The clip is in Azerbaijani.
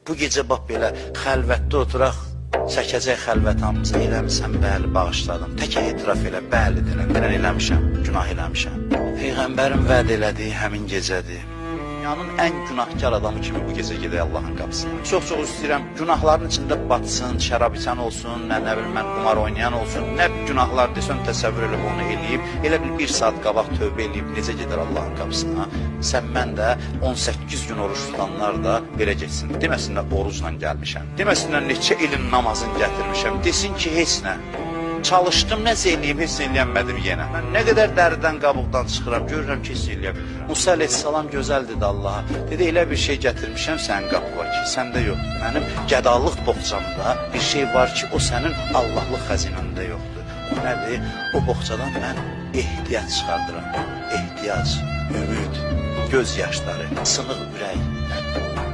Bu gecə bax belə xəlvətdə oturaq, çəkəcək xəlvət hamımızı. Eləmisən, bəli, bağışladım. Tək etiraf elə, bəli denən, denən eləmişəm, günah eləmişəm. Peyğəmbərin vəd elədiyi həmin gecədir. Dünyanın ən günahkar adamı kimi bu gecə gedək Allahın qapısına. Çox-çox istəyirəm, günahların içində batsın, şərab içən olsun, nə bilim mən qumar oynayan olsun, nə günahlar desən təsəvvür elə onu eləyib, elə bil bir saat qabaq tövbə eləyib necə gedər Allahın qapısına. Sən mən də 18 gün oruç tutanlar da belə getsin. Deməsinlər orucla gəlmişəm. Deməsinlər neçə ilin namazını gətirmişəm. Desin ki, heç nə. Çalışdım, nəsə eləyim, heç nə eləyənmədim yenə. Mən nə qədər dəridən, qabıqdan çıxıram, görürəm ki, heç nə eləyəm. Musa əleyhissalam gözəl dedi Allaha. Dedi, elə bir şey gətirmişəm sənin qapı var ki, səndə yox. Mənim qədalıq boğçamda bir şey var ki, o sənin Allahlıq xəzinəndə yoxdur. O nədir? O boğçadan mən ehtiyac çıxardıram. Ehtiyac, ümid, göz yaşları, sınıq ürək.